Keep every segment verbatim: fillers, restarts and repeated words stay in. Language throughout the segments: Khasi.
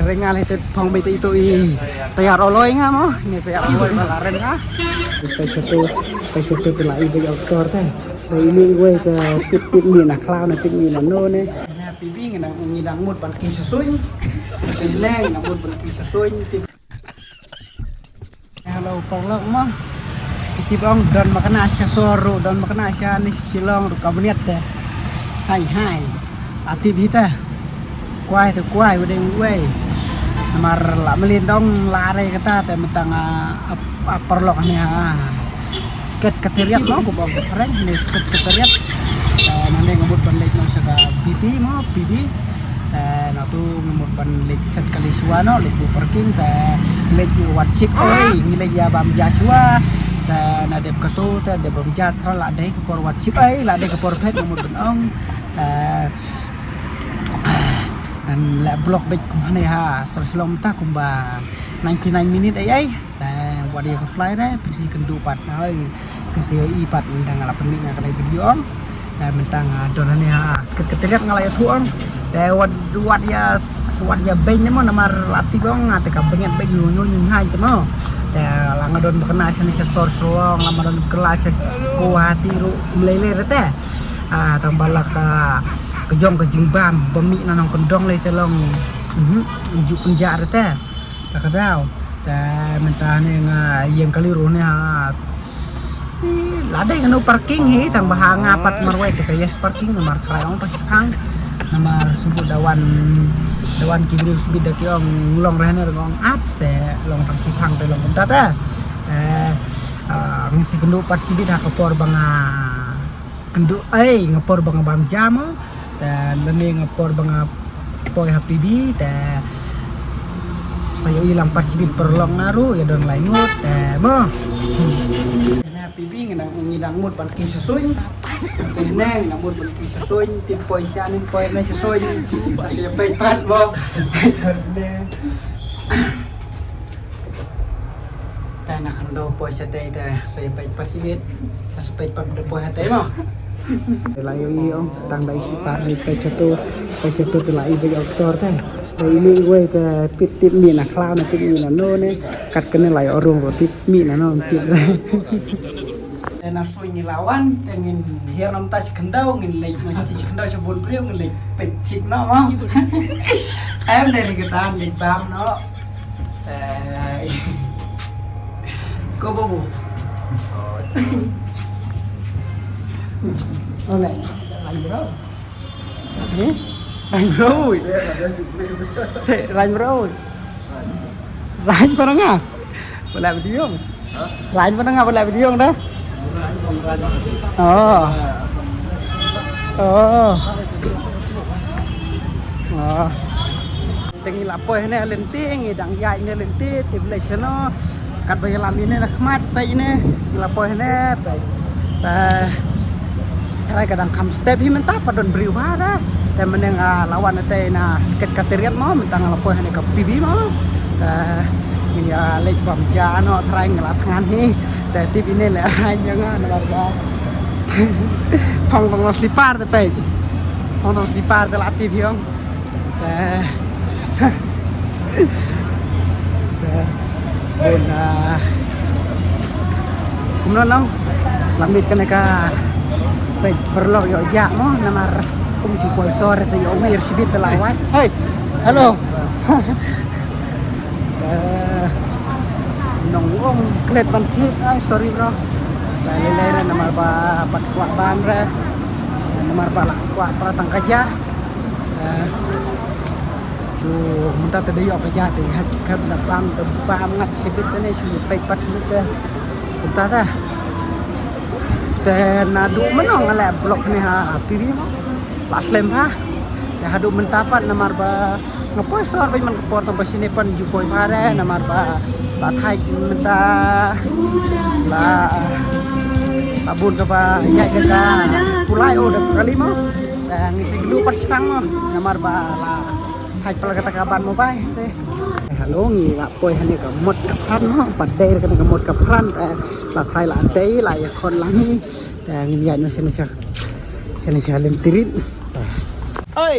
Ringa le te phong beit ito i tayar oloi nga mo, ni tayar oloi ba la ren nga. Te chatu, te chatu te la i beit aktor te. Te ini wei te tip tip ni na khlaw na tip ni na no ne. Na pi bi ngi nang ngi nang mut ban ki sa suin. Te ne ngi nang mut ban ki sa suin tip. Hello, paralok mo. Ki tip ong don makna sha sor ruh, don makna sha ni Shillong ruh ka bniat te. Hai hai. Ati bi te. Kwai te kwai, uwei uwei. Namar la mlien dong la re kata te mentang a, a, a paralok ni ha. Sket kateriat mo, ko bong keren ni sket kateriat. Te nane ngamut ban leit no sha ka B P mo, P D. Te natu ngamut ban leit chat kali shuwa no, leit bu parking te leit ïa wat chik oi, ngi leit ïa bam ja shuwa. Te na dep katu te dep bam ja shuwa la dei ka por wat chik oi, la dei ka por phet ngamut ban ong. Te kan la block beit kumne ha, sar Shillong ta kumba ninety nine minute ai ai. Te wat ïa ka fly re, pynsi kynduh pat, hoi, pynsi i pat, mentang la pynmih nga ka dei video ong. Te mentang, ah, don ne ha, sket kateriat nga la ïathuh ong. Te wat, wat ïa, wat ïa beiñ ne mo, namar la tip ong, ah, te ka bniat beiñ nyu nyu nyu hai te mo. Te la nga don ba kena sha ni sha sor Shillong, la ma don kela sha Guwahati ruh mlei lei re te. Ah, tang ba la ka, ka jong ka jingbam, ba mih na nongkyndong lei te long. Mhm, ju pynjah re te. Ta ka daw. Te mynta ne nga ïeng kali ruh ne ha. Ih, la dei kano parking hi, tang ba ha nga pat marwei te ka yes parking namar trai ong ta shipang. Namar shu da wan, da wan ki briew sbit da ki ong long re ne ong ap se long ta shipang te long kumta te. Eh, ah, ngin sa kynduh pat sbit ha ka por ba nga kynduh, ei, nga por ba nga bam ja mo. Te lane nga por ba nga poi ha P B, te sa ïohi lang pat sbit paralok nga ruh, ïa don lai ngut, te mo. Na P B ngi nang, ngi nang mut ban ki sa suin. Te ne ngi nang mut ban ki sa suin, tin poi sha nin poi na sa suin. Ta sa ïa peit pat mo. Ne. Te na khyndew poi shatei te sa ïa peit pat sibit. Sa peit pat da poi shatei mo. Te la ïohi ong tang da i sipar ni peit shatu, peit shatu te la i beit aktor te. Te ini wei te pit tip mi na khlaw na tip mi na no ne. Kat kane la ïoh rung ro tip mi na no tip re. Te na sui ngi la wan, te ngin hiar namta shi khyndew, ngin leit, ngin leit shi khyndew sha bun briew, ngin leit peit chik noh mo. Em dei ni kata, leit bam noh. Eh, ko bobo. Ole, lain bro. Ni? Lain bro. Te, lain bro. Lain paranga. Wala video. Lain paranga, wala video dah. Oh. Oh. Oh. Te ngi la poi ne lynti, ngi dang ïaid ne lynti, te blei shano. Kat ba ïalam ine na khmat peit ne, ngi la poi ne peit. Te trai ka dang kham step hi mynta pat don briew bha da. Te mynne nga la wan te na sket ka teriat mo, mynta nga la poi ne ka P B mo. Te ngi ïa leit bam ja no trai ngi la thngan hi. Te tip ine le ai ïa nga na bar ba. Phong tong slipar te peit. Phong tong slipar te la tip hi ong. Te, te, bun, ah, kumno nong? Lambit kane ka peit paralok ïoh jah mo, namar kum ju poi sor te ïoh wir shibit te la wai. Hey, hello. Eh, nong ong klet ban thik, ai, sorry bro. Te lei lei re namar ba pat kwah bam re. Namar ba la kwah ba tang ka ja. Eh, so mynta te da ïoh ka ja te hap hap da bam da bam ngat shibit te ne shu peit pat shibit te. Mynta te. Te naduh mynno nga leh vlog ne ha P B mo. La slem ha. Te haduh mynta pat namar ba nga poi sor bad man ka por tang ba shine pan ju poi bha re namar ba la thait mynta la, la bun kaba ïaid ka pulai o da kali mo. Te ngi sa kynduh pat shipang mo namar ba la thait pala kata ka ban mo bai te. Hello, ngi la poi hane ka Mot Kaphran mo, pat dei re kane ka Mot Kaphran te la thait la dei la ïakhun lang hi. Te ngin ïaid no shane sha, shane sha lynti rit. Oi.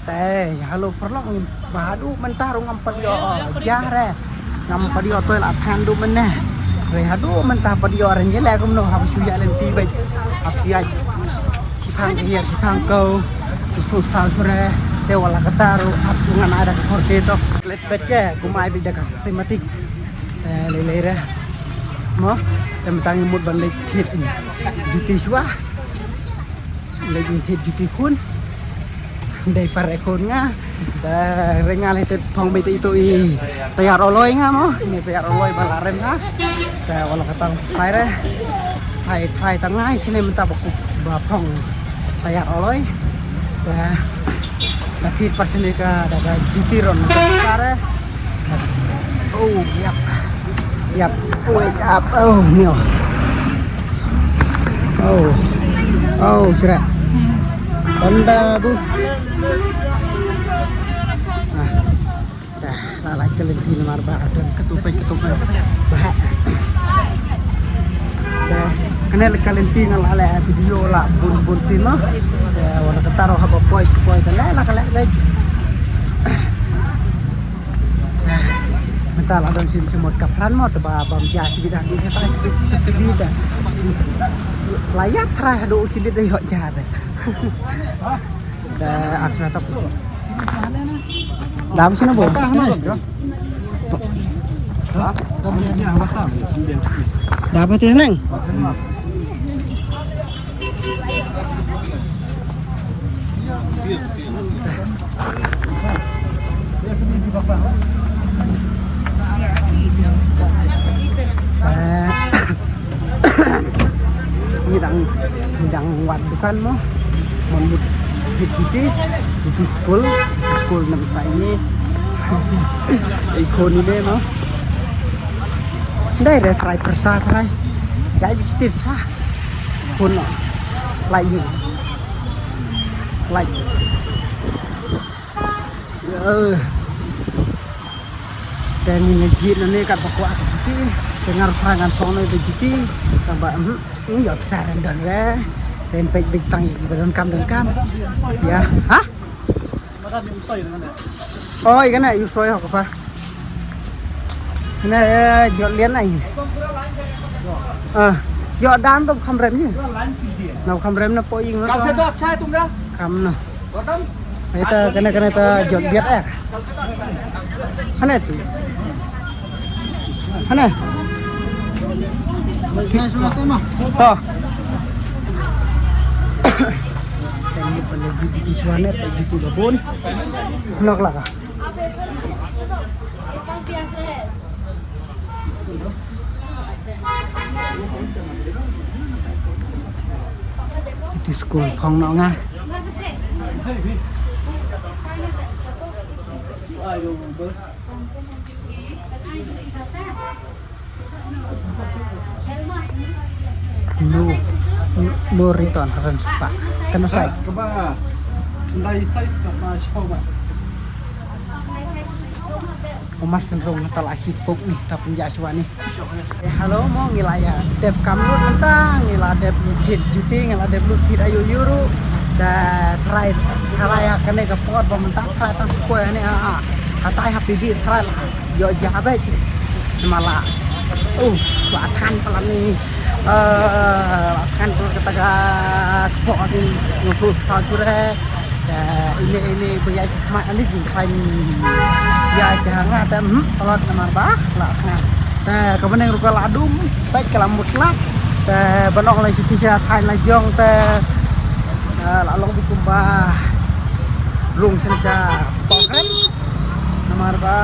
Eh, hello paralok, ngim ba haduh mynta ruh ngam pat ïoh, eh, jah re. Ngam pat ïoh toilet than duh mynne. Re haduh mynta pat ïoh re, ngi leh kumno, hap shu ïa lynti bad hap shu ïa shipang ka ïa shipang ko. Tus tus tal sure. Te wat la katta ruh hap shu ngan ai da ka khor ke tok. Klet bet ke kumai bad da ka simatik. Te lei lei re. Mo, te mynta ngi mut ban leit thied juti shuwa. Leit thied juti khun. Dei par e khun nga. Te re nga leit phong beit ito i tayar oloi nga mo. Ini tayar oloi ba la rem nga. Te wala ka tang trai re. Trai trai tang ngai sini mynta ba kup ba phong tayar oloi. Te la thied par sini ka da ka juti ron ka re. Oh, yap. Yap. Wake up. Oh, no. Oh. Oh, sira. Honda bu. Ah. Dah, la lait ka lynti namar ba don katupai katupai. Bah. Dah, kane la ka lynti nga la leh video la bun bun sien noh. Dah, wala ka taro haba poi poi ka leh la ka leh beit. Mynta la don sien sien mot ka phran mot ba bam ja sibit ha ki seta sibit sibit da. La ïap trai haduh sibit da ïoh ja da. Da aksha tap. Da ba sien bo. Da ba sien nang. Eh, ngi dang, ngi dang wad dukan mo. Mon mut hit juti, juti skul, juti skul nam ta ini. Ikon ini mo. Dai re trai persa trai. Dai bistis ha. Pun lai ye. Lai. Eh. Te ngi ngi jit na ne kat ba kwah ka jiti. Te ngar fra ngan phong na ka jiti. Ka ba, hmm, hmm, ïa pisa ren don re. Te pek bek tang ïa ba don kam don kam. Ya, ha? Oi, kana yu soi ho ka pa. Kana, eh, jot lian ai. Ah, jot dan to kham rem ni. Na kham rem na po ing na. Kam se to acha tumra. Kam na. Ita kena kena ta jot biat eh. Hane tu. Hane. To. Tengok pala gitu tu suane, pala gitu babon. Nok laka. Itu skul phong no nga. No, no, no return ran spa. Kano sai? Kaba ndai size kaba shipau ba. Umar Sendrong, ta la shit pok ni, ta pynjah shwa ni. Eh, hello mo, ngi la ïa dep kam lut mynta, ngi la dep lut thied juti, ngi la dep lut thied ayu yuru. Da trai, trai ha kane ka por ba mynta trai tang sipoi hane ha, ha. Hatai ha P B trai la ïoh ja beit. Mala. Uf, la than pala ni. Eh, la than pala kata ka kepok ni, sngewthuh star sure. Te ine, ine ba ïa shikmat ani jingkhlaiñ ïa ka nga te, hmm, tolot namar ba la thngan. Te ka bneng ruh ka la dum, peit ka la mut slap. Te ban ong lai siti sha thaiñ la jong te, eh, la long bit kumba rung sien sha pokren. Namar ba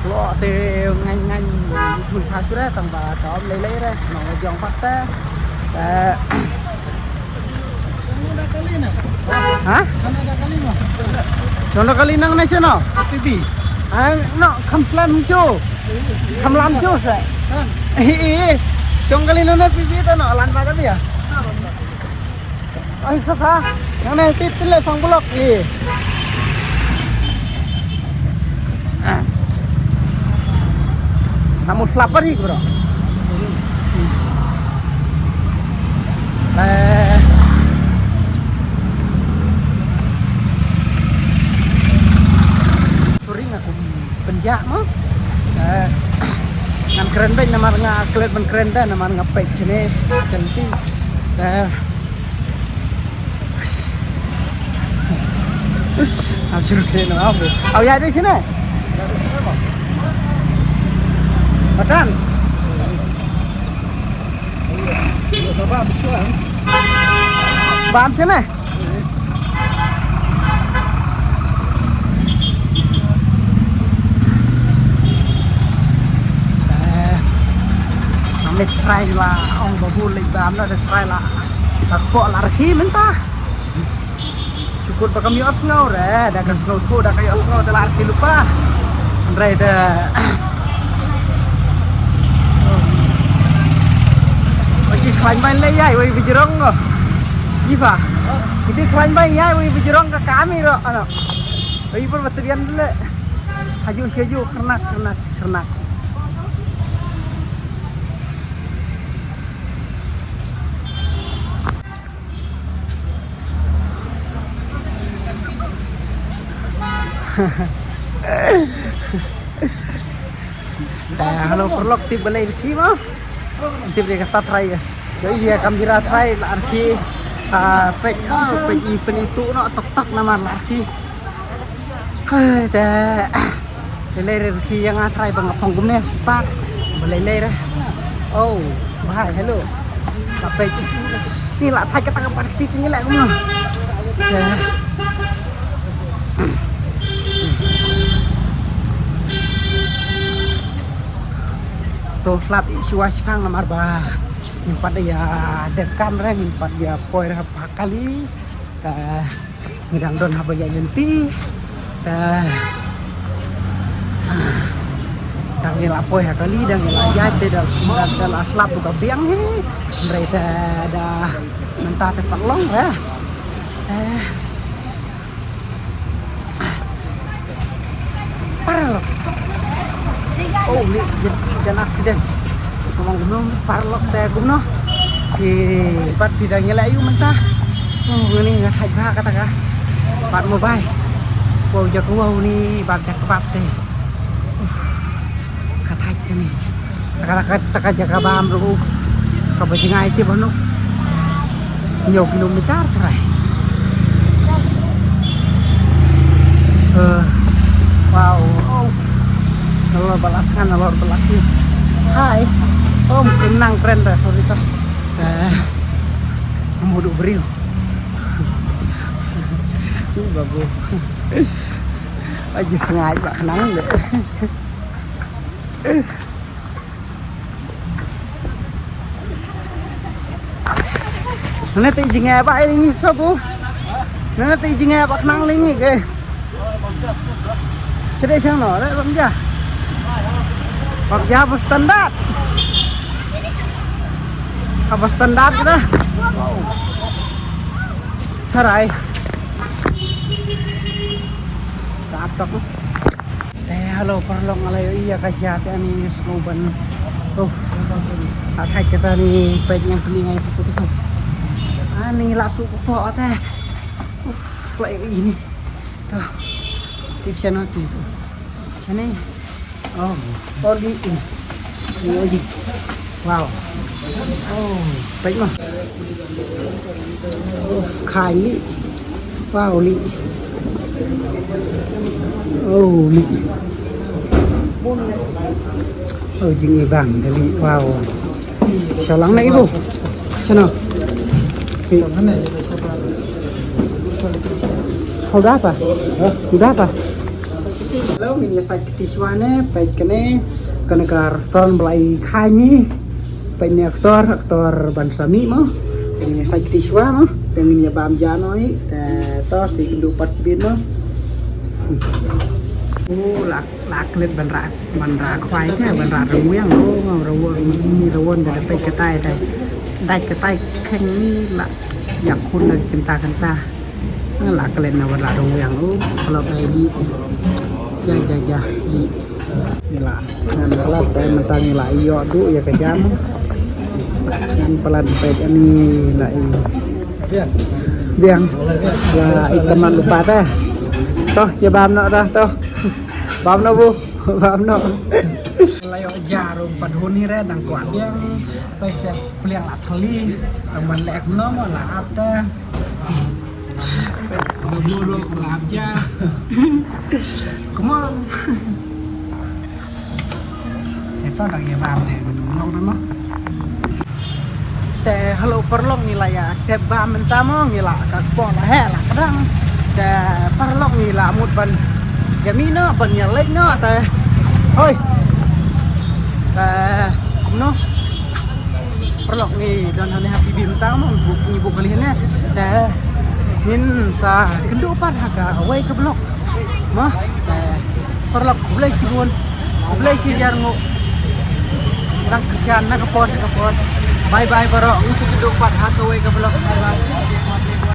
lo te ngain ngain thul tha sure tang ba ka om lei lei re. Nong la jong pat te. Te Ha? Chong da kali nang na seno? P B. Ah, no, kham slam cho. Kham lam cho sa. Hi hi. Chong kali nang na P B ta no, lan ba ta bia. Ai sa kha. Nang na tit tit le sang blok hi. Namu slap pari bro. Eh. Ja mo. Eh, ngan kren bad namar nga klet ban kren da namar nga pek sini. Cantik. Eh. Am sure kren no abu. Au ya di sini. Patan. Bam sini. Eh, amit trai la ong babu lek bam na de trai la. Tak pok la rhi menta. Syukur ba kam ïoh sngew re, da ka sngew thu da ka ïoh sngew te la ki lupa. Hynrei da. Oi ki khlaiñ ban le ïai wei bijrong ko. Iba. Ki khlaiñ ban ïai wei bijrong ka kami ro ano. Oi pun baterian le. Haju siju kernak kernak kernak. Te halo paralok tip balei rkhi mo. Tip dei kata trai. Yo iya kam bira trai la rkhi. Ah, pek, ah, pek i penitu no tok tok namar la rkhi. Hai te. Lei lei re ki ïa nga trai ba nga phong kumne pat. Ba lei lei re. Oh, bhai hello. Ka pek. Ni la thait kata ka pat kti ni la kumno. Te. To slap i shuwa shipang namar ba ngim pat ïa dep kam re, ngim pat ïa poi re ha kali. Te Ngi dang don haba ïaid lynti. Te dang ngi la poi ha kali, dang ngi la ïaid te da, da, da la slap tu ka biang hi. Hynrei te da mynta te pat long re. Te paralok. Oh, ni jan, jan accident. Kumang kumno paralok te kumno. Ki pat phi dang ïaleh aïu mynta. Oh, ngani nga thait bha kata ka. Pat mobile. Wow, ja ka wow ni bab ja ka bab te. Uf, ka thait ka ni. Taka, taka, taka jaka bam ruh, uf. Kaba jngai te ba nuk. Hynñiew kilometer trai. Eh, wow, uf. Nalor balat san, nalor balat ni. Hai. Om, kynang kren da, sorry ta. Eh, mudu beriu. Babu. Aji sngai ba khnang de. Nane te jinge ba ai ni sto bu. Nane te jinge ba khnang ni ke. Sede sang no re bang ja. Bang ja bu standard. Apa standard kita? Tharai. Tap tok. Te halo paralok nga la ïohi ïa ka ja te ani sngewbha. Uf. Athai kata ni peit ngan pynlyngngai pukut tu. Ani la suk pok te. Uf, la ïohi ni. To. Tip shano tip. Shane. Oh, oli in. Oli. Wow. Oh, peit ma. Oh, khai li. Wow li. Oh li. Oh, jing ibang dali. Wow. Shalang na ibu. Shano. Udah apa? Udah apa? Hello, ngin ïa sait kti shuwa ne, peit kane, kane ka restaurant ba la i kha ngi. Peit ne aktor, aktor ban sa mih mo. Ngin ïa sait kti shuwa mo. Te ngin ïa bam ja noh i. Te to shi kynduh pat shibit mo. U la, la klet ban rah, ban rah khwai ne, ban rah rngwiang. O, nga rawon, ni rawon da peit katai tai. Dait katai kheng ni la. Ïa khun la kynta kynta. Nga la klet na wat la rung yang u, kalau kai di. Ja, ja, ja, di. Ni la. Ngan la te mynta ni la ïoh du ïa ka jam. Ngan palat peit ani la i. Biang. La i tamat lupa te. Toh, ïa bam noh dah, toh. Bam noh bu. Bam noh. La ïoh jarum pat huni re dang kwah biang. Pei sha pliang la thali. Tang ban leh kumno mo la ap te. Ba mo lo la ap ja. Come on. Ito dang ïa bam de. Long de mo. Te hello paralok ngi la ïa tep bam mynta mo ngi la ka kpoh la heh la kdang. Te paralok ngi la mut ban ïa mih noh ban ïa leit noh te. Hoi. Te kumno? Paralok ngi don hangne ha P B mynta mo ngi buh kali hangne. Te ngin sa kynduh pat ha kawei ka vlog. Mo, te paralok khublei shibun, khublei shihajar nguh. Tang kyrshan na ka por sha ka por. Bye bye baroh, ngin sa kynduh pat ha kawei ka vlog. Bye bye.